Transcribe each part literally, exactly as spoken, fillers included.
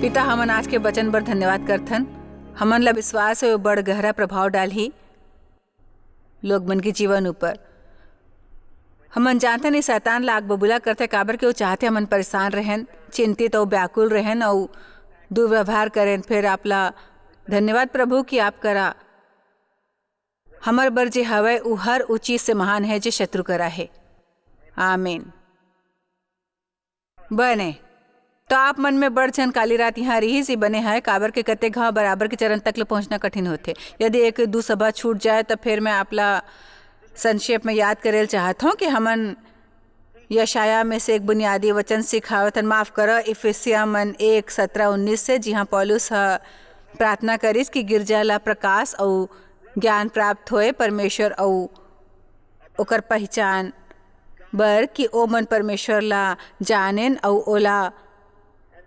पिता, हमन आज के वचन बर धन्यवाद करथन। हमन ला विश्वास हे, वो बड़ गहरा प्रभाव डालही लोग मन के जीवन ऊपर। हमन जानथन, ये शैतान ला आग बबूला करथे, काबर के वो चाहथे हमन परेशान रहेन, चिंतित अउ व्याकुल रहेन अउ दुर्व्यवहार करेन। फिर आप ला धन्यवाद प्रभु कि आप करा हमर बर जे हवय, उ हर उ चीज से महान हे, जे शत्रु करा हे। आमीन। बने, तो आप मन में बड़ झन काली रात यहाँ रिहिस, ई बने हय, काबर के कतेक घाव बराबर के चरण तक ले पहुँचना कठिन होथे। यदि एक दू सभा छूट जाए, त फिर मैं आप ला संक्षेप में याद करे ल चाहत हौं कि हमन यशायाह में से एक बुनियादी वचन सिखावत हन, माफ करव, इफिसिया मन एक, सतरा उन्नीस से, जिहाँ पौलुस ह प्रार्थना करिस कि गिरजा ला प्रकाश अउ ज्ञान प्राप्त होए, परमेश्वर अउ ओकर पहिचान बर, कि ओमन परमेश्वर ला जानेन अउ ओला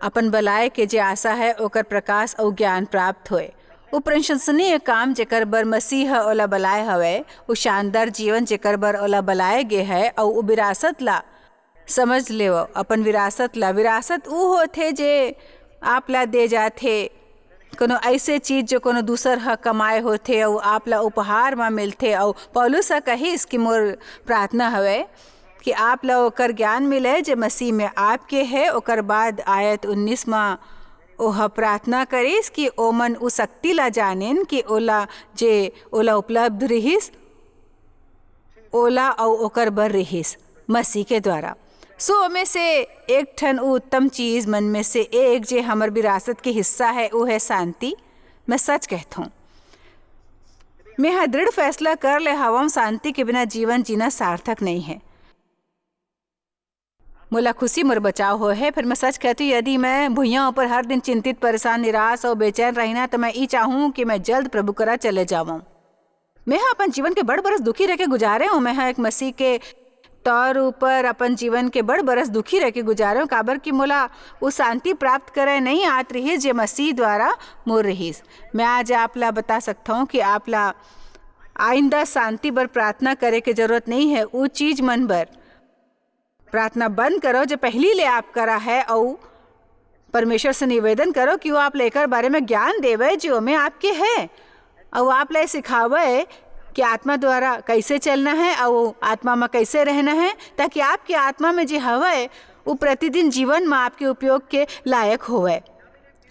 अपन बलाय के जे आशा है, ओकर प्रकाश अउ ज्ञान प्राप्त होए। उ प्रशंसनीय काम, जेकर बर मसीह ह ओला बलाय हवय, उ शानदार जीवन, जेकर बर ओला बलाय गे है, अउ उ विरासत ला समझ लेवव, अपन विरासत ला। विरासत उ होथे, जे आप ला दे जाथे, कोनो अइसे चीज, जो कोनो दूसर ह कमाए होथे अउ आप ला उपहार म मिलथे। अउ पौलुस ह कहिस कि मोर प्रार्थना हवय कि आप ला ओकर ज्ञान मिले, जे मसीह में आपके हे। ओकर बाद आयत उन्नीस म ओह प्रार्थना करिस कि ओमन उ शक्ति ला जानेन, कि ओला, जे ओला उपलब्ध रिहिस, ओला अउ ओकर बर रिहिस मसीह के द्वारा। सो ओमे से एक ठन उ उत्तम चीज मन में से एक, जे हमर विरासत के हिस्सा है, उ है शांति। मैं सच कहथौं, मैं ह दृढ़ फैसला कर ले हवं, शांति के बिना जीवन जीना सार्थक नहीं है। मोला खुशी मोर बचाव होए है, फिर मैं सच कहती हूँ, यदि मैं भुइयां ऊपर हर दिन चिंतित, परेशान, निराश अउ बेचैन रहिना, तो मैं ई चाहूँ कि मैं जल्द प्रभु करा चले जावं। मैं ह अपन जीवन के बड़ बरस दुखी रह के गुजारे हूँ। मैं ह एक मसीह के तौर ऊपर अपन जीवन के बड़ बरस दुखी रह के गुजारे हूँ, काबर कि मोला वो शांति प्राप्त करे नहीं आत रहिस, जे मसीह द्वारा मोर रहिस। मैं आज आप ला बता सकता हूँ कि आप ला आइंदा शांति बर प्रार्थना करे के जरूरत नहीं है। वो चीज मन बर प्रार्थना बंद करो, जो पहली ले आप करा है, अउ परमेश्वर से निवेदन करो कि वो आप ला एकर बारे में ज्ञान देवे, जो ओमे आपके है, अउ आप ला सिखावे कि आत्मा द्वारा कैसे चलना है, अउ आत्मा में कैसे रहना है, ताकि आपके आत्मा में जे हवय, वो प्रतिदिन जीवन में आपके उपयोग के लायक होवे।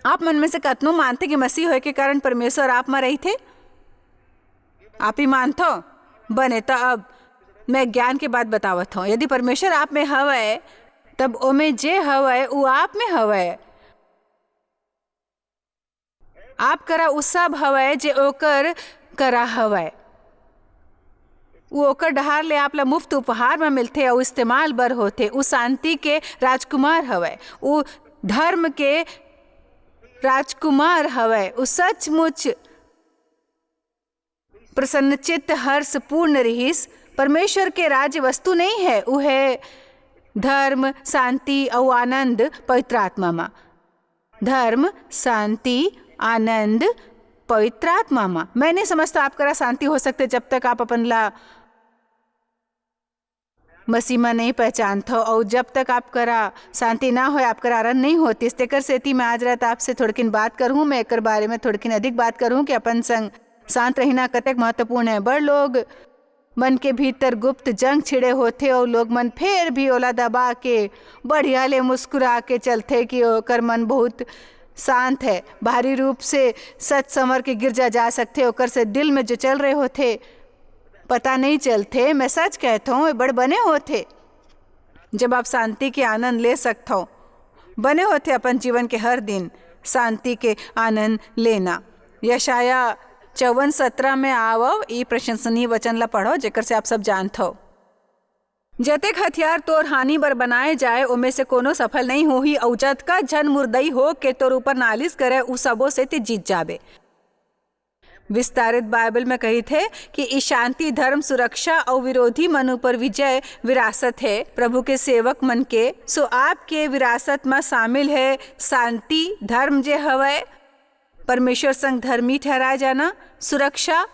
आप मन में से कतनो मानथे कि मसीह होए के कारण परमेश्वर आप में रहिथे? आप ही मानथो? बने, त अब मैं ज्ञान के बात बतावत हूँ। यदि परमेश्वर आप में हवय, तब ओमे जे हवय, उ आप में हवय। आप करा उ सब हवय, जे ओकर करा हवय। उ ओकर डहार ले आप ला मुफ्त उपहार म मिलथे अउ इस्तेमाल बर होथे। उ शांति के राजकुमार हवय, उ धर्म के राजकुमार हवय, उ सचमुच प्रसन्नचित्त, हर्षपूर्ण रिहिस। परमेश्वर के राज्य वस्तु नहीं है, उ है धर्म, शांति अउ आनंद पवित्र आत्मा म। धर्म, शांति, आनंद पवित्र आत्मा म। मैं नहीं समझता आप करा शांति हो सकथे जब तक आप अपन ला मसीह म नहीं पहचानथव, अउ जब तक आप करा शांति ना होए, आप करा आनंद नहीं होतिस। तेकर सेती मैं आज रात आपसे थोड़किन बात करहूँ, मैं एकर बारे में थोड़किन अधिक बात करहूँ कि अपन संग शांत रहिना कतेक महत्वपूर्ण है। बड़ लोग मन के भीतर गुप्त जंग छिड़े होथे, अउ लोग मन फेर भी ओला दबा के बढ़िया ले मुस्कुरा के चलथे कि ओकर मन बहुत शांत है। बाहरी रूप से सच संवर के गिरजा जा सकथे, ओकर से दिल में जो चल रहे होथे, पता नहीं चलथे। मैं सच कहथौं, ये बड़ बने होथे, जब आप शांति के आनंद ले सकथव। बने होथे अपन जीवन के हर दिन शांति के आनंद लेना। यशायाह चौवन सतरा में आवव, ई प्रशंसनीय वचन ला पढ़व, जेकर से आप सब जानथव। जतेक हथियार तोर हानि बर बनाए जाए, ओमे से कोनो सफल नहीं होही, अउ जतका झन मुरदई हो के तोर ऊपर नालिश करे, उ सबो से ते जीत जाबे। विस्तारित बाइबल में कहिथे कि ई शांति, धर्म, सुरक्षा अउ विरोधी मन ऊपर विजय विरासत है प्रभु के सेवक मन के। सो आपके विरासत म शामिल है शांति, धर्म जे हवय, परमेश्वर संग धर्मी ठहराए जाना, सुरक्षा,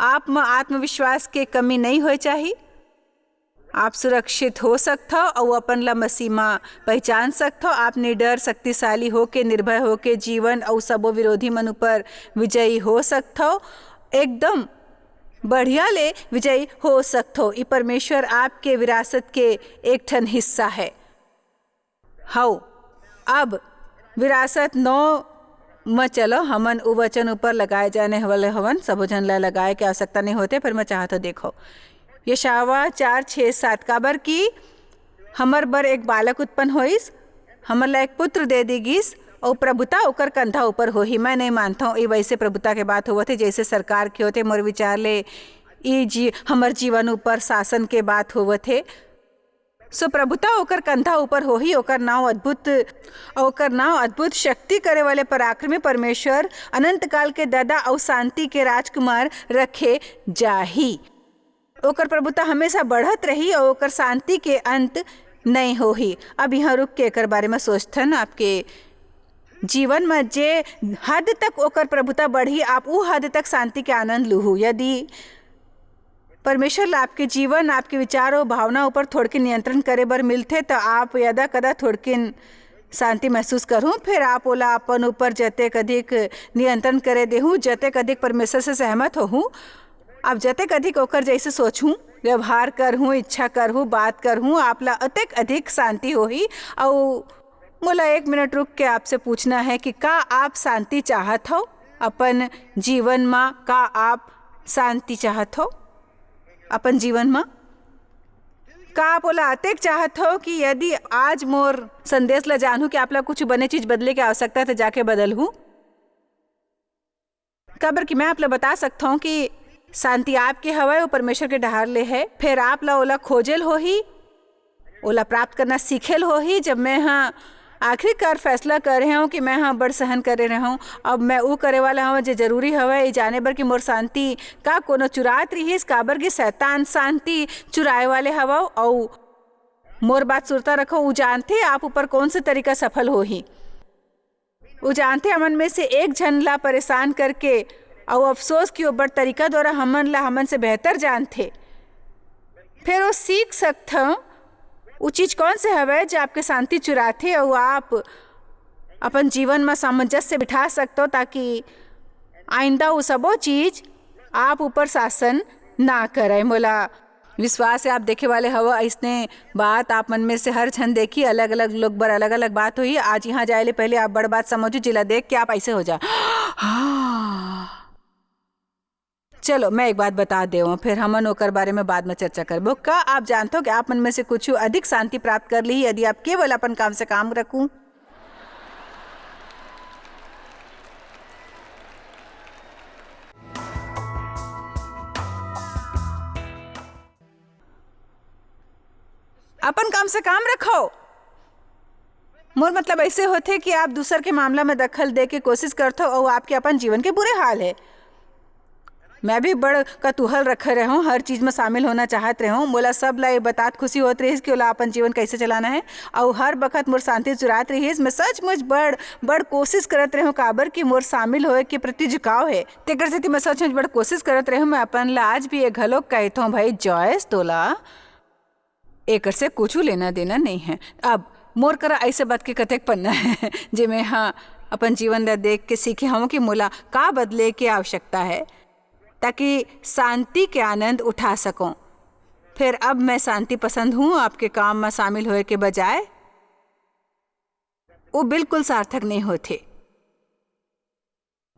आप म आत्मविश्वास के कमी नहीं होए चाही। आप सुरक्षित हो सकथव अउ अपन ला मसीह म पहिचान सकथव। आप निडर, शक्तिशाली होके, निर्भय होके जीवन अउ सबो विरोधी मन ऊपर विजयी हो सकथव, एकदम बढ़िया ले विजयी हो सकथव। ई परमेश्वर आपके विरासत के एक ठन हिस्सा है। हव, अब विरासत नौ म चलो, हमन उ वचन ऊपर लगाए जाने वाले हवन। सबो झन ला लगाए के आवश्यकता नहीं होते, पर मैं चाहत हूँ, देखो, यशावा चार, छः, सात, काबर कि हमर बर एक बालक उत्पन्न होइस, हमर ला एक पुत्र दे दी गिस, अउ प्रभुता ओकर कंधा ऊपर होही। मैं नहीं मानता हूँ, ये वैसे प्रभुता के बात होवत है, जैसे सरकार के होते। मोर विचार ले, ई जी, हमर जीवन ऊपर शासन के बात होवत है। सो प्रभुता ओकर कंधा ऊपर होही, ओकर नाव अद्भुत, ओकर नाव अद्भुत, शक्ति करे वाले, पराक्रमी परमेश्वर, अनंत काल के दादा अउ शांति के राजकुमार रखे जाही। ओकर प्रभुता हमेशा बढ़त रही अउ ओकर शांति के अंत नहीं होही। अब यहाँ रुक के एकर बारे में सोचथन, आपके जीवन में जे हद तक ओकर प्रभुता बढ़ी, आप उ हद तक शांति के आनंद लूहू। यदि परमेश्वर ला आपके जीवन, आपके विचार अउ भावना ऊपर थोड़किन नियंत्रण करे बर मिलथे, त आप यदा कदा थोड़किन शांति महसूस करहूँ। फिर आप ओला अपन ऊपर जतेक अधिक नियंत्रण करे देहूँ, जतेक अधिक परमेश्वर से सहमत होहूँ, आप जतेक अधिक ओकर जैसे सोचहूँ, व्यवहार करहूँ, इच्छा करहूँ, बात करहूँ, आप ला अतेक अधिक शांति होही। अउ मोला एक मिनट रुक के आपसे पूछना है कि का आप शांति चाहत हो अपन जीवन मा? का आप शांति चाहत हो अपन जीवन मा? का आप ओला अतेक चाहत हो कि यदि आज मोर संदेश ला जानहूँ कि आप ला कुछ बने चीज बदले के आवश्यकता है, तो जाके बदलहूँ? काबर कि मैं आप ला बता सकत हूँ कि शांति आपके हवय, वो परमेश्वर के डहार ले है। फिर आप ला ओला खोजेल होही, ओला प्राप्त करना सीखेल होही। जब मैं हा आखिरकार फैसला करे हूँ कि मैं हा बड़ सहन करे रहूँ, अब मैं वो करे वाला हूँ जे जरूरी हवय, ये जाने बर कि मोर शांति का कोनो चुरात रिहिस, काबर कि शैतान शांति चुराए वाले हवव। अउ मोर बात सुरता रखो, वो जानथे आप ऊपर कौन से तरीका सफल होही। वो जानथे हमन में से एक झन ला परेशान करके, अउ अफसोस कि वो बड़ तरीका द्वारा हमन ला हमन से बेहतर जानथे। फिर वो सीख सकथव वो चीज कौन से हवय जो आपके शांति चुराथे, अउ आप अपन जीवन में सामंजस्य बिठा सकथव, ताकि आइंदा वो सबो चीज आप ऊपर शासन ना करे। मोला विश्वास है, आप देखे वाले हव, अइसने बात आप मन में से हर झन देखी, अलग-अलग लोग बर अलग-अलग बात होही। आज यहाँ जाए ले पहले आप बड़ बात समझो, जिला देख के आप ऐसे हो जा, "हाँ।" चलो, मैं एक बात बता देवं, फिर हमन ओकर बारे में बाद में चर्चा करबो। का आप जानथो कि आप मन में से कुछ अधिक शांति प्राप्त कर ली, यदि आप केवल अपन काम से काम रखूं? अपन काम से काम रखो। मोर मतलब ऐसे होथे कि आप दूसर के मामला में दखल दे के कोशिश करथो अउ आपके अपन जीवन के बुरे हाल है। मैं भी बड़ कतूहल रखे रहूं, हर चीज में शामिल होना चाहत रहूं। मोला सब ला ये बतात खुशी होत रहिस कि ओला अपन जीवन कैसे चलाना है, अउ हर बखत मोर शांति चुरात रहिस। मैं सचमुच बड़, बड़ कोशिश करत रहूं, काबर कि मोर शामिल होए के प्रति झुकाव है। तेकर सेती मैं सचमुच बड़ कोशिश करत रहूं। मैं अपन ला आज भी ये घलोक कहथों, भाई जॉयस, तोला एकर से कुछु लेना देना नहीं है। अब मोर करा ऐसे बात के कतेक पन्ना है, जे मैं, हाँ, अपन जीवन ला देख के सीखे हूँ कि मोला का बदले के आवश्यकता है, ताकि शांति के आनंद उठा सकूं। फिर अब मैं शांति पसंद हूँ, आपके काम में शामिल होए के बजाय। वो बिल्कुल सार्थक नहीं होथे।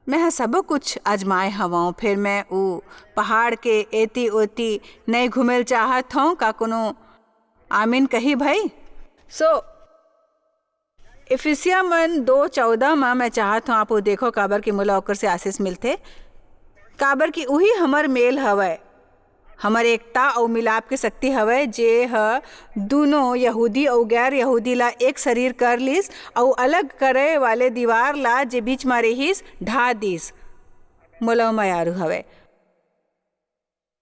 मैं ह सबो कुछ आजमाए हवंव, फिर मैं ऊ पहाड़ के एती ओती नइ घूमेल चाहत हौं। का कोनो आमीन कही भाई? So, इफिसिया मन दो चौदह म मैं चाहत हौं आप वो देखो, काबर कि मोला ओकर से आशीष मिलथे, काबर कि उही हमर मेल हवय। हमर एकता अउ मिलाप के शक्ति हवय, जे ह दूनों यहूदी अउ गैर यहूदी ला एक शरीर कर लिस अउ अलग करे वाले दीवार ला, जे बीच म रिहिस, ढा दिस। मोला मयारू हवय।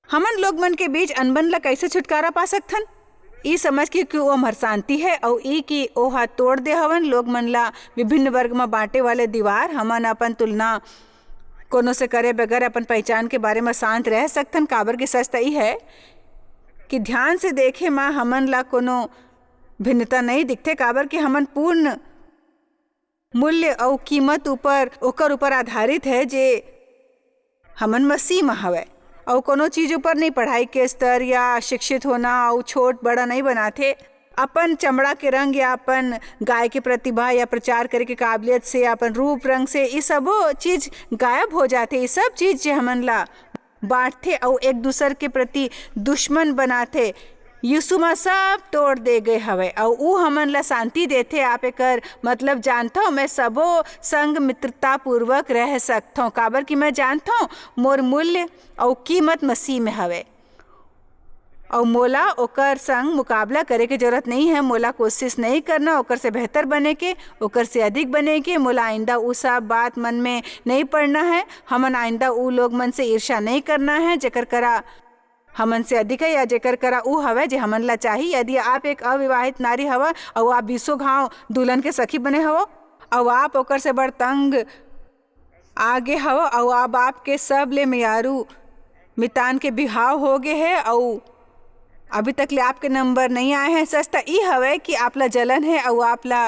हमन लोग मन के बीच अनबन ला कैसे छुटकारा पा सकथन? ई समझ के कि वो हमर शांति है अउ ई कि ओहा तोड़ दे हवन लोग मन ला विभिन्न वर्ग म बांटे वाले दीवार, हमन अपन तुलना कोनो से करे बगैर अपन पहचान के बारे म शांत रह सकथन, काबर के सच त ई है कि ध्यान से देखे म हमन ला कोनो भिन्नता नहीं दिखथे, काबर कि हमन पूर्ण मूल्य अउ कीमत ऊपर, ओकर ऊपर आधारित है, जे हमन मसीह म हवय। अउ कोनो चीज ऊपर नहीं, पढ़ाई के स्तर या शिक्षित होना अउ छोट बड़ा नहीं बनाथे। अपन चमड़ा के रंग या अपन गाय के प्रतिभा या प्रचार करे के काबिलियत से, अपन रूप रंग से, ये सबो चीज गायब हो जाथे। ये सब चीज जे हमन ला बांटथे अउ एक दूसर के प्रति दुश्मन बनाथे, यीशु म सब तोड़ दे गए हवय अउ ऊ हमन ला शांति देथे। आप एकर मतलब जानथव, मैं सबो संग मित्रतापूर्वक रह सकथव, काबर कि मैं जानथव मोर मूल्य अउ कीमत मसीह में हवय। अउ मोला ओकर संग मुकाबला करे के जरूरत नहीं है। मोला कोशिश नहीं करना ओकर से बेहतर बने के, ओकर से अधिक बने के। मोला आइंदा उ सब बात मन में नहीं पड़ना है। हमन आइंदा उ लोग मन से ईर्ष्या नहीं करना है, जेकर करा हमन से अधिक है या जेकर करा उ हवय, जे हमन ला चाही। यदि आप एक अविवाहित नारी हव अउ आप बीसों घाव दुल्हन के सखी बने हव अउ आप ओकर से बड़ तंग आगे हव अउ अब आपके सब ले मेयारू मितान के बिहाव हो गे हे अउ अभी तक ले आपके नंबर नहीं आए हैं। सच त ई हवय कि आप ला जलन है अउ आप ला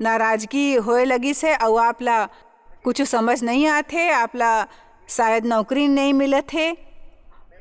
नाराजगी होए लगिस है अउ आप ला कुछ समझ नहीं आत हे, आप ला शायद नौकरी नहीं मिलत हे,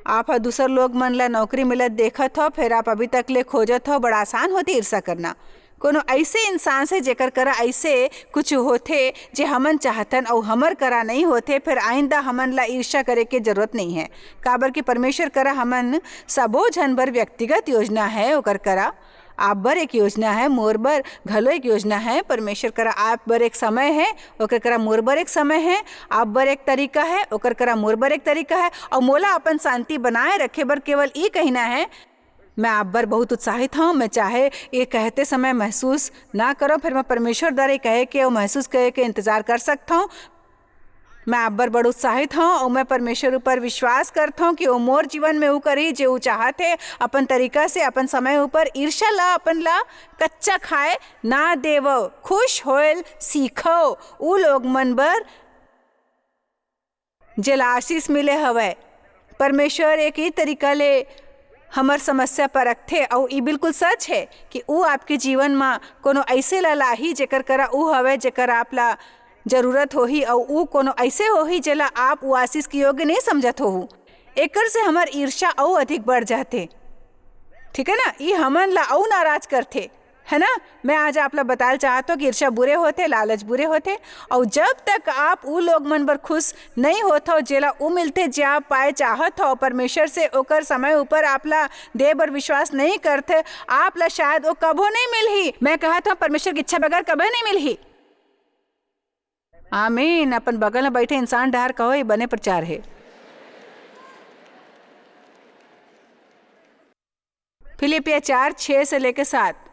आप ह दूसर लोग मन ला नौकरी मिलत देखत हो, फिर आप अभी तक ले खोजत हो। बड़ा आसान होथे ईर्ष्या करना। कोनो ऐसे इंसान से जेकर करा ऐसे कुछ होथे जे हमन चाहथन अउ हमर करा नहीं होथे, फिर आइंदा हमन ला ईर्ष्या करे के जरूरत नहीं है, काबर कि परमेश्वर करा हमन सबो झन बर व्यक्तिगत योजना है। ओकर करा आप बर एक योजना है, मोर बर घलो एक योजना है। परमेश्वर करा आप बर एक समय है, ओकर करा मोर बर एक समय है। आप बर एक तरीका है, ओकर करा मोर बर एक तरीका है। अउ मोला अपन शांति बनाए रखे बर केवल ई कहना है, मैं आप बर बहुत उत्साहित हूँ। मैं चाहे ये कहते समय महसूस ना करो, फिर मैं परमेश्वर द्वारा ये कहे के अउ महसूस करे के इंतजार कर सकता हूँ। मैं आप बर बड़ उत्साहित हूँ अउ मैं परमेश्वर ऊपर विश्वास करता हूँ कि वो मोर जीवन में वो करी जे वो चाहत है। अपन तरीका से, अपन समय ऊपर ईर्ष्या ला, अपन ला कच्चा खाए ना देवो, खुश होएल सीखो। उ लोग मन बर जेला आशीष मिले हवय। परमेश्वर एक ही तरीका ले हमर समस्या परखथे, अउ ई बिल्कुल सच हे कि ऊ आपके जीवन म कोनो अइसे ला लाही, जेकर करा ऊ हवय, जेकर आप ला जरूरत होही, अउ ऊ कोनो अइसे होही, जेला आप ऊ आशीष के योग्य नइ समझत होहू। एकर से हमर ईर्ष्या अउ अधिक बढ़ जाथे। ठीक है ना? ई हमन ला अउ नाराज करथे। है ना? मैं आज आप ला बताल चाहत हव कि ईर्ष्या बुरे होथे, लालच बुरे होथे। अउ जब तक आप उ लोग मन बर खुश नइ होत हव, जेला उ मिलथे, जे आप पाए चाहत हव परमेश्वर से, ओकर समय ऊपर आप ला दे बर विश्वास नइ करथे, आप ला शायद ओ कभो नइ मिलही। मैं कहत हव, परमेश्वर की इच्छा बगैर कभो नइ मिलही। आमीन। अपन बगल में बैठे इंसान डहर कहो, ये बने प्रचार हे। फिलिपिया चार, छह से लेके सात।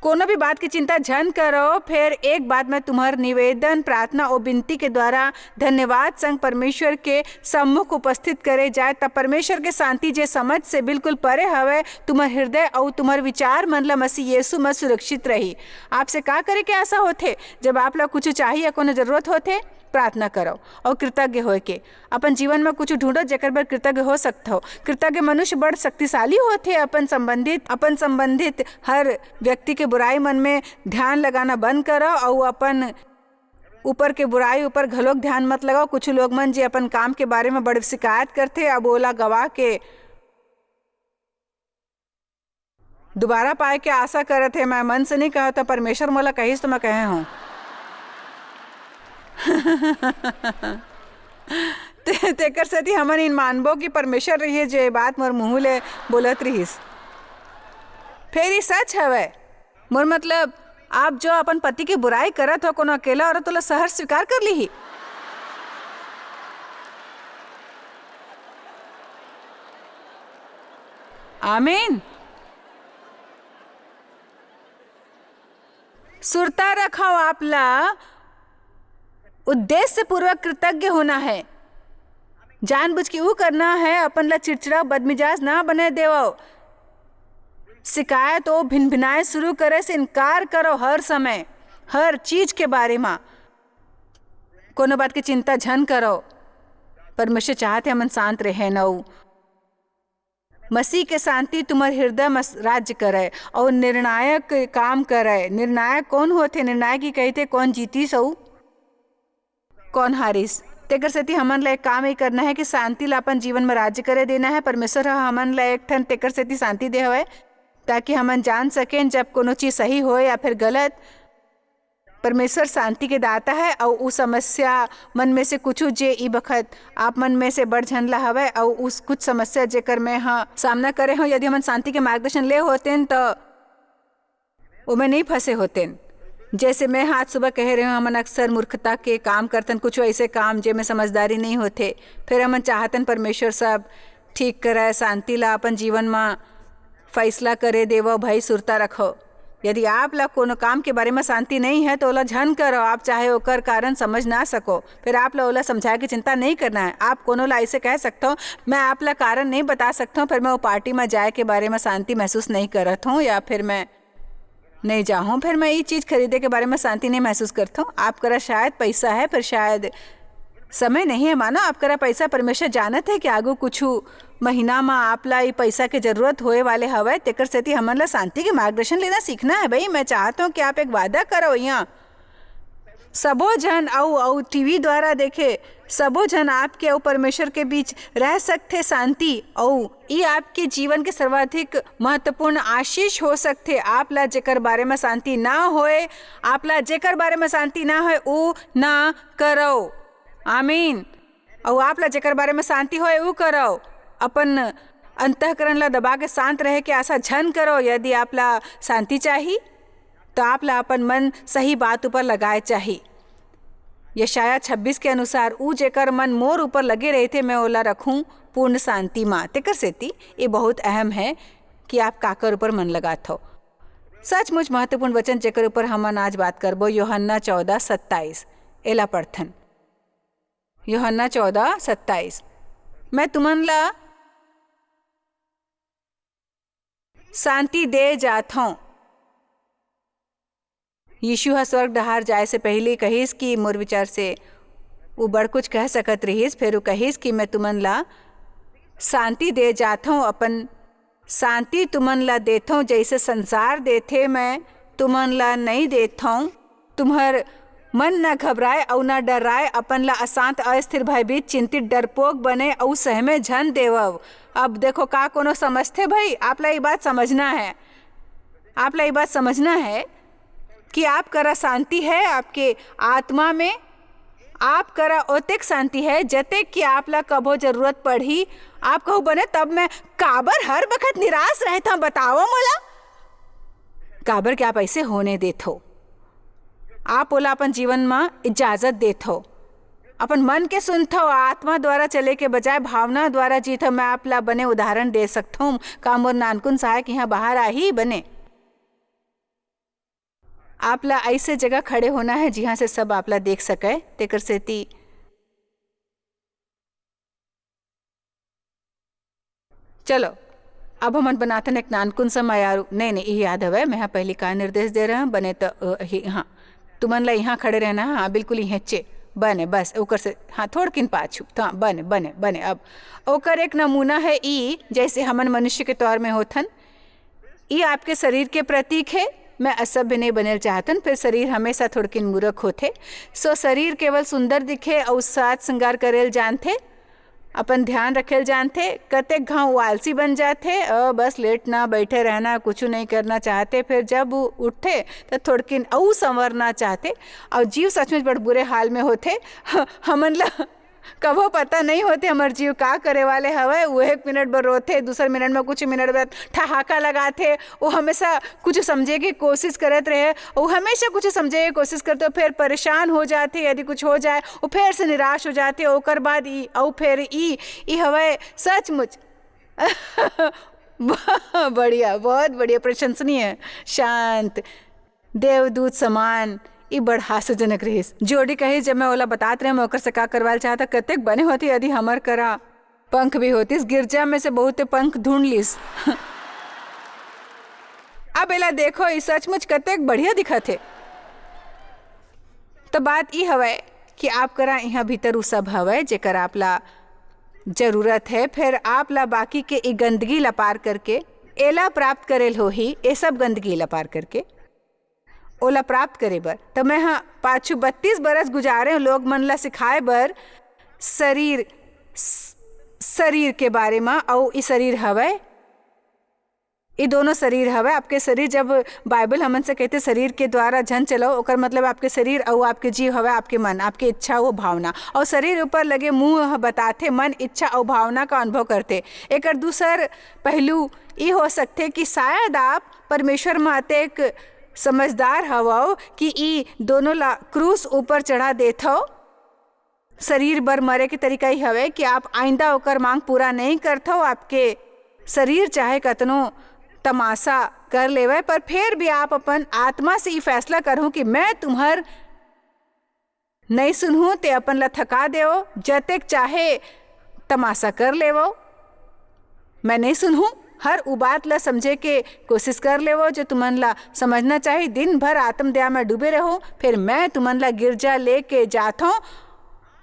कोनो भी बात की चिंता झन करो, फेर एक बात में तुम्हर निवेदन, प्रार्थना और विनती के द्वारा धन्यवाद संग परमेश्वर के सम्मुख उपस्थित करे जाए, तब परमेश्वर के शांति, जे समझ से बिल्कुल परे हवे, तुम्हर हृदय और तुम्हर विचार मन ला मसीह यीशु में सुरक्षित रही। आपसे का करे के आशा होथे? जब आप ला कुछ चाहिए या कोनो जरूरत होथे, प्रार्थना करो और कृतज्ञ होए के अपन जीवन में कुछ ढूंढो, जेकर बर कृतज्ञ हो सकत हो। कृतज्ञ मनुष्य बड़ शक्तिशाली होथे। अपन संबंधित, अपन संबंधित हर व्यक्ति के बुराई मन में ध्यान लगाना बंद करो और अपन ऊपर के बुराई ऊपर घलोक ध्यान मत लगाओ। कुछ लोग मन जे अपन काम के बारे में बड़ शिकायत करथे, अब ओला गवा के दुबारा पाए के आशा करत हे। मैं मन से नहीं कहत, परमेश्वर मोला कहिस तो मैं कहे हूँ। ते-, तेकर सेती हमन इन मानबो कि परमेश्वर रहिए, जे बात मोर मुंह ले बोलत रहिस। फेर ई सच हवय। मोर मतलब, आप जो अपन पति के बुराई करत हो, कोनो अकेला औरत ओला सहर्ष स्वीकार कर लिही। आमीन। सुरता रखव, आप ला उद्देश्यपूर्वक कृतज्ञ होना है। जानबूझ के ऊ करना है, अपन ला चिड़चिड़ा बदमिजाज ना बने देवव। शिकायत ओ भिनभिनाए शुरू करे से इनकार करो। हर समय, हर चीज के बारे मा कोनो बात के चिंता झन करो। परमेश्वर चाहत हे हमन शांत रहे न। ऊ मसीह के शांति तुम्हर हृदय म राज्य करय अउ निर्णायक काम करय। निर्णायक कोन होथे? निर्णायक ही कहिथे, कोन जीतिस अउ कोन हारिस। तेकर सेती हमन ला एक काम ही करना हे कि शांति ला अपन जीवन म राज्य करे देना हे। परमेश्वर ह हमन ला एक ठन तेकर सेती शांति दे हवय, ताकि हमन जान सकेन जब कोनो चीज सही होय या फिर गलत। परमेश्वर शांति के दाता हे, अउ उ समस्या मन में से कुछु जे ई बखत आप मन में से बड़ झन ला हवय, अउ उस कुछ समस्या जेकर मैं ह सामना करे हूँ, यदि हमन शांति के मार्गदर्शन ले होतेन, त ओमे नहीं फंसे होतेन। जैसे मैं ह आज सुबह कहे रहे हूँ, हमन अक्सर मूर्खता के काम करतन, कुछ ऐसे काम जेमे समझदारी नहीं होथे, फिर हमन चाहतन परमेश्वर सब ठीक करय, शांति ला अपन जीवन म फैसला करे देवव। भाई, सुरता रखव। यदि आप ला कोनो काम के बारे म शांति नहीं है, तो ओला झन करव। आप चाहे ओकर कारण समझ ना सको, फिर आप ला ओला समझाए के चिंता नहीं करना है। आप कोनो ला ऐसे कह सकथव, "मैं आप ला कारण नहीं बता सकथव, फिर मैं वो पार्टी म जाए के बारे म शांति महसूस नहीं करत हूँ, या फिर मैं नहीं जाहूँ, फिर मैं ये चीज खरीदे के बारे म शांति नहीं महसूस करत हूँ।" आप करा शायद पैसा है, फिर शायद समय नहीं है। मानो आप करा पैसा, परमेश्वर जानत है कि आगू कुछ महीना म आप ला ई पैसा के जरूरत होए वाले हवय, तेकर सेती हमन ला शांति के मार्गदर्शन लेना सीखना है। भाई, मैं चाहत हूँ कि आप एक वादा करो यहाँ। सबो झन अउ, अउ टीवी द्वारा देखे सबो झन आपके अउ परमेश्वर के बीच रह सकथे शांति, अउ ई आपके जीवन के सर्वाधिक महत्वपूर्ण आशीष हो सकथे। आप ला जेकर बारे म शांति ना होए, आप ला जेकर बारे म शांति ना होए, ऊ ना करव। आमीन। अउ आप ला जेकर बारे म शांति होए, ऊ करव। अपन अंतःकरण ला दबा के शांत रहे के आशा झन करव। यदि आप ला शांति चाही, तो आप ला अपन मन सही बात ऊपर लगाए चाही। यशायाह छब्बीस के अनुसार, "ऊ जेकर मन मोर ऊपर लगे रहिथे, मैं ओला रखूं पूर्ण शांति म।" तेकर सेती ये बहुत अहम है कि आप काकर ऊपर मन लगाथव। सचमुच महत्वपूर्ण वचन, जेकर ऊपर हमन आज बात करबो, यूहन्ना चौदह सत्ताईस। एला पढ़थन। यूहन्ना चौदह सत्ताईस, "मैं तुमन ला शांति दे जाथंव।" यीशु ह स्वर्ग डहार जाए से पहिली कहिस कि मोर विचार से वो बड़ कुछ कह सकत रिहिस, फेर वो कहिस कि "मैं तुमन ला शांति दे जाथंव, अपन शांति तुमन ला देथंव, जइसे संसार देथे, मैं तुमन ला नइं देथंव। तुम्हर मन न घबराए अउ न डराए, अपन ला अशांत, अस्थिर, भयभीत, चिंतित, डरपोक बने अउ सहमे झन देवव।" अब देखो, का कोनो समझथे भाई? आप ला ये बात समझना है, आप ला ये बात समझना है कि आप करा शांति है, आपके आत्मा में आप करा ओतेक शांति है, जतेक कि आप ला कभो जरूरत पड़ही। आप कहू, "बने, तब मैं काबर हर बखत निराश रहता, बताओ मोला?" काबर के आप ऐसे होने देथो, आप ओला अपन जीवन म इजाजत देथो, अपन मन के सुनथो, आत्मा द्वारा चले के बजाय भावना द्वारा जीथो। मैं आप ला बने उदाहरण दे सकथों, का मोर नानकुन सहायक यहाँ बाहर आही? बने, आप ला ऐसे जगह खड़े होना है, जिहाँ से सब आप ला देख सके। तेकर सेती चलो, अब हमन बनाथन एक नानकुन सा मयारू। नहीं, नहीं, ये याद हवय, मैं ह पहिली का निर्देश दे रहे हंव, बने त, अ, ही, हाँ, तुमन ला यहाँ खड़े रहना है, हाँ, बिल्कुल इहेंचे, बने, बस, ओकर से, हाँ, थोड़किन पाछू, तो हाँ, बने, बने, बने। अब ओकर एक नमूना है ई, जैसे हमन मनुष्य के तौर में होथन, ई आपके शरीर के प्रतीक है। मैं असभ्य नहीं बनेल चाहतन, फिर शरीर हमेशा थोड़किन मूर्ख होथे। So शरीर केवल सुंदर दिखे अउ साज श्रृंगार करेल जानथे, अपन ध्यान रखेल जानथे। कतेक घांव वो आलसी बन जाथे, अ, बस लेटना, बैठे रहना, कुछु नहीं करना चाहथे। फिर जब वो उठथे, त थोड़किन अउ संवरना चाहथे, अउ जीव सचमुच बड़ बुरे हाल में होथे। हमन ला कभो पता नहीं होथे हमर जीव का करे वाले हवय। वो एक मिनट बर रोथे, दूसर मिनट में, कुछ मिनट बाद ठहाका लगाथे। वो हमेशा कुछ समझे के कोशिश करत रहे, वो हमेशा कुछ समझे के कोशिश करथे, फिर परेशान हो जाथे, यदि कुछ हो जाए, वो फिर से निराश हो जाथे। ओकर बाद ई, अउ फिर ई, ई हवय सचमुच। बढ़िया, बहुत बढ़िया, प्रशंसनीय, शांत, देवदूत समान। ई बड़ हास्यजनक रहिस। जोडी कहिस, "जब मैं ओला बतात रहेंव, मैं ओकर से का करवाल चाहत हंव, कतेक बने होतिस, यदि हमर करा पंख भी होतिस।" गिरजा में से बहुते पंख ढूंढ लिस। अब एला देखो, ई सचमुच कतेक बढ़िया दिखत हे। त बात ई हवय कि आप करा इहाँ भीतर उ सब हवय, जेकर आप ला जरूरत हे, फेर आप ला बाकी के ई गंदगी ला पार करके एला प्राप्त करेल होही, ए सब गंदगी ला पार करके ओला प्राप्त करे बर। त मैं ह पाछू बत्तीस बरस गुजारे हूँ लोग मन ला सिखाए बर शरीर, स-, शरीर के बारे म, अउ ई शरीर हवय, ई दोनों शरीर हवय। आपके शरीर, जब बाइबल हमन से कहते, "शरीर के द्वारा झन चलो", ओकर मतलब आपके शरीर अउ आपके जीव हवय, आपके मन, आपके इच्छा, वो भावना। अउ शरीर ऊपर लगे मुंह ह बताथे मन, इच्छा अउ भावना का अनुभव करथे। एकर दूसर पहलू ई हो सकथे कि शायद आप परमेश्वर म अतेक समझदार हवव कि ई दोनों ला क्रूस ऊपर चढ़ा देथव। शरीर बर मरे के तरीका ही हवे कि आप आइंदा ओकर मांग पूरा नहीं करथव। आपके शरीर चाहे कतनो तमाशा कर लेवे, पर फिर भी आप अपन आत्मा से ई फैसला करहु कि मैं तुम्हर नहीं सुनहूं, ते अपन ला थका देव, जतेक चाहे तमाशा कर लेवो, मैं नहीं सुनहूं। हर उ बात ला समझे के कोशिश कर लेवो जो तुमन ला समझना चाहिए। दिन भर आत्म दया में डूबे रहो, फिर मैं तुमन ला गिरजा लेके जाथों।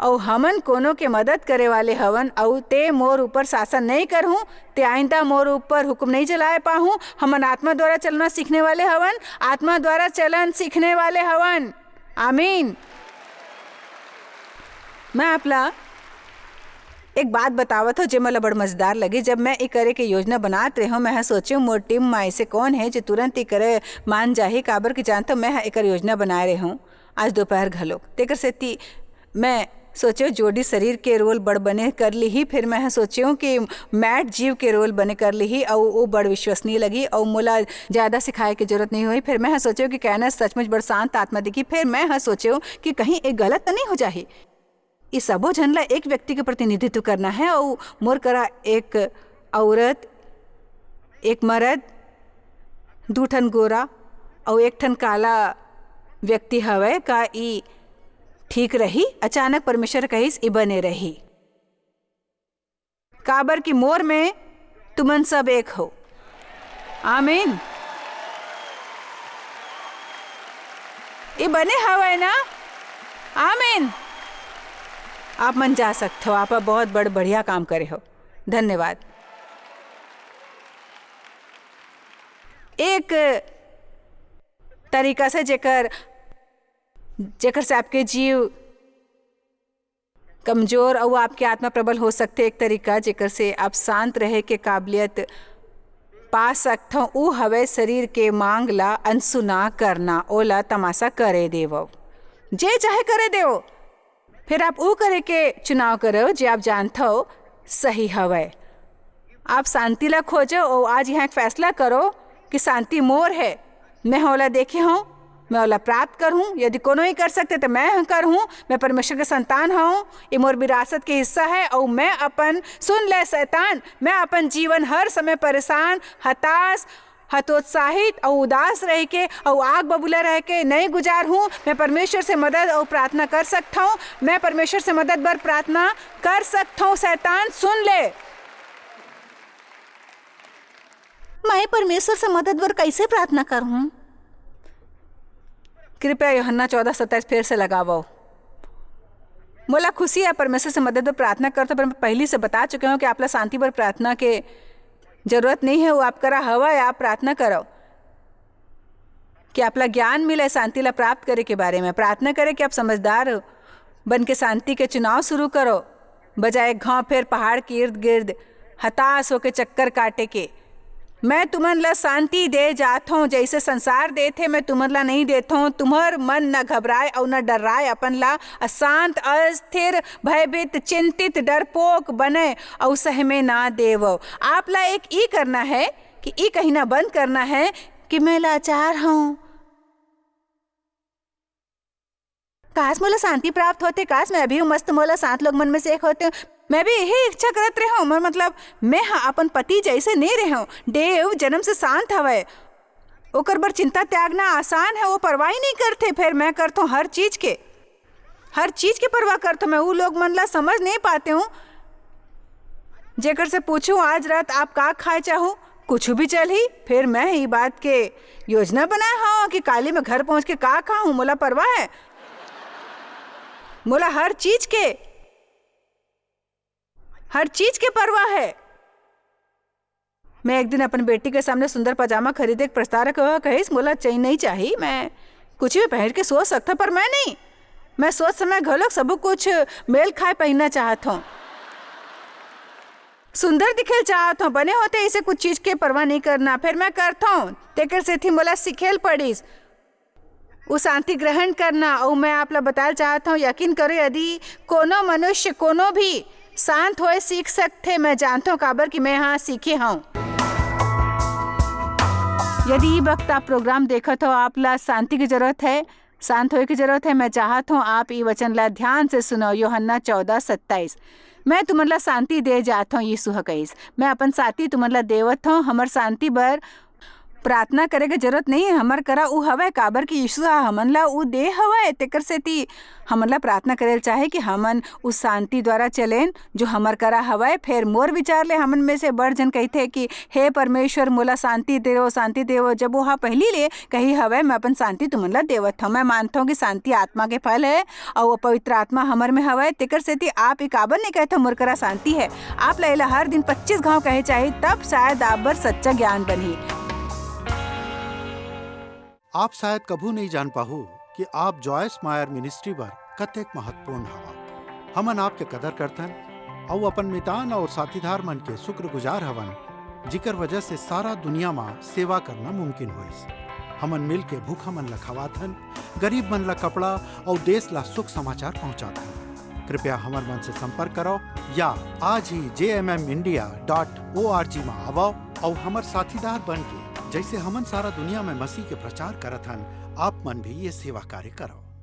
अउ हमन कोनो के मदद करे वाले हवन, अउ ते मोर ऊपर शासन नहीं करहूं, ते आइंदा मोर ऊपर हुक्म नहीं चलाए पाहूं। हमन आत्मा द्वारा चलना सीखने वाले हवन, आत्मा द्वारा चलन सीखने वाले हवन। आमीन। मैं आपला एक बात बतावत हो, जे मोला बड़ मजेदार लगी। जब मैं ई करे के योजना बनात रेहों, मैं ह सोचेंव, मोर टीम म ऐसे कौन है जो तुरंत ई करे मान जाही, काबर कि जानथव, मैं ह एकर योजना बनाए रेहों आज दोपहर घलोक। तेकर सेती मैं सोचेंव, जोडी शरीर के रोल बड़ बने कर लिही, फिर मैं ह सोचेंव कि मैट जीव के रोल बने कर लिही, अउ वो बड़ विश्वसनीय लगी, अउ मोला ज्यादा सिखाए के जरूरत नहीं होही। फिर मैं ह सोचेंव कि कैनस सचमुच बड़ शांत आत्मा दिखी। फिर मैं ह सोचेंव कि कहीं एक गलत तो नहीं हो जाही। ये सबो झन ला एक व्यक्ति के प्रतिनिधित्व करना है, अउ मोर करा एक औरत, एक मरद, दू ठन गोरा अउ एक ठन काला व्यक्ति हवय। का ई ठीक रही? अचानक परमेश्वर कहिस, "ई बने रही, काबर कि मोर में तुमन सब एक हो।" आमीन। ई बने हवय ना? आमीन। आप मन जा सकथव, आप ह बहुत बड़ बढ़िया काम करे हो। धन्यवाद। एक तरीका से जेकर, जेकर से आपके जीव कमजोर अउ आपके आत्मा प्रबल हो सकथे, एक तरीका जेकर से आप शांत रहे के काबिलियत पा सकथव, ऊ हवय शरीर के मांग ला अनसुना करना, ओला तमाशा करे देवव, जे चाहे करे देवव। फिर आप ऊ करे के चुनाव करव, जे आप जानथव सही हवय। आप शांति ला खोजव अउ आज यहाँ एक फैसला करो कि शांति मोर है, मैं ओला देखे हूँ, मैं ओला प्राप्त करहूँ। यदि कोनो ही कर सकथे, त मैं ह करहूँ। मैं परमेश्वर के संतान हूँ, ये मोर विरासत के हिस्सा है। अउ मैं अपन, सुन ले शैतान, मैं अपन जीवन हर समय परेशान, हताश, हतोत्साहित अउ उदास रह के अउ आग बबूला रह के नहीं गुजार हूँ। मैं परमेश्वर से मदद अउ प्रार्थना कर सकता हूँ। मैं परमेश्वर से मदद बर प्रार्थना कर सकता हूँ। शैतान, सुन ले। मैं परमेश्वर से मदद बर कैसे प्रार्थना करूं? कृपया यूहन्ना चौदह सत्ताईस फेर से लगावव। मोला खुशी है, परमेश्वर से मदद बर प्रार्थना करथव, पर मैं पहिली से बता चुके हूँ कि आपला शांति बर प्रार्थना के जरूरत नहीं है, वो आप करा हवय, आप प्रार्थना करव कि आपला ज्ञान मिले शांति ला प्राप्त करे के बारे में। प्रार्थना करे कि आप समझदार बन के शांति के चुनाव शुरू करो, बजाय घाव फेर पहाड़ के इर्द गिर्द हताश होके चक्कर काटे के। मैं तुमन ला शांति दे जाथों, जैसे संसार देथे, मैं तुमन ला नहीं देथों। तुम्हर मन न घबराए अउ न डर्राए, अपन ला अशांत, अस्थिर, भयभीत, चिंतित, डरपोक बने अउ सहमे ना देवव। आप ला एक ई करना है कि ई कहना बंद करना है कि मैं लाचार हूँ। काश मोला शांति प्राप्त होते, काश मैं अभी मस्त मोला शांत लोग मन में से एक होते। मैं भी यही इच्छा करत रहे हूँ, मर मतलब मैं ह अपन पति जैसे नहीं रहे हूँ। डेव जन्म से शांत हवय, ओकर बर चिंता त्यागना आसान है, वो परवाह ही नहीं करथे। फिर मैं करथों हर चीज के, हर चीज के परवाह करथों मैं। वो लोग मन ला समझ नहीं पाते हूँ, जेकर से पूछूं आज रात आप का खाए चाहो, कुछ भी चलही। फिर मैं ई बात के योजना बनाए हूँ कि काली मैं घर पहुंच के का खाऊं, मोला परवाह है। मोला हर चीज के, हर चीज के परवाह है। मैं एक दिन अपन बेटी के सामने सुंदर पजामा खरीदे के प्रस्ताव रखे हुए कहिस, "मोला चाही, नहीं चाही, मैं कुछ भी पहन के सो सकता, पर मैं नहीं। मैं सोत समय घलोक सबो कुछ मेल खाए पहनना चाहत हूँ, सुंदर दिखेल चाहत हूँ, बने होते इसे कुछ चीज के परवाह नहीं करना, फिर मैं करत हूँ।" तेकर सेती मोला सीखेल पड़िस उ शांति ग्रहण करना। अउ मैं आप ला बताए चाहत हूँ, यकीन करो, यदि कोनो मनुष्य कोनो भी शांत होए सीख सकथे, मैं जानत हूँ, काबर कि मैं यहाँ सीखे हूँ। यदि ई वक्त आप प्रोग्राम देखत हो, आप ला शांति की जरूरत है, शांत होए की जरूरत है, मैं चाहत हूँ आप ई वचन ला ध्यान से सुनो। यूहन्ना चौदह सत्ताईस, "मैं तुमन ला शांति दे जात हूँ," यीशु ह कहिस। "मैं अपन शांति तुमन ला देवत हूँ, हमर शांति बर प्रार्थना करे के जरूरत नहीं है, हमर करा उ हवय, काबर कि यीशु ह हमन ला उ दे हवय। तेकर सेती हमन ला प्रार्थना करे ल चाहे कि हमन उस शांति द्वारा चलेन जो हमर करा हवय।" फेर मोर विचार ले हमन में से बड़ झन कहिथे कि, "हे परमेश्वर, मोला शांति देवो, शांति देवो," जब वो ह पहिली ले कही हवय, "मैं अपन शांति तुमन ला देवत हूँ।" मैं मानत हूँ कि शांति आत्मा के फल है, अउ वो पवित्र आत्मा हमर में हवय, तेकर सेती आप ई काबर नहीं कहत हो, "मोर करा शांति है"? आप ला एला हर दिन पच्चीस घाव कहे चाही, तब शायद आप बर सच्चा ज्ञान बनही। आप शायद कभू नहीं जान पाहू कि आप जॉयस मायर मिनिस्ट्री बर कतेक महत्वपूर्ण हवा। हमन आपके कदर करथन, अउ अपन मितान और साथीदार मन के शुक्रगुजार हवन, जिकर वजह से सारा दुनिया मा सेवा करना मुमकिन होइस। हमन मिल के भूखा मन ला खवाथन, गरीब मन ला कपड़ा अउ देश ला सुख समाचार पहुंचाथन। कृपया हमर मन से संपर्क करो या आज ही J M M India dot O R G मा आवो अउ हमर साथीदार बन के, जैसे हमन सारा दुनिया में मसीह के प्रचार करत हन, आप मन भी ये सेवा कार्य करो।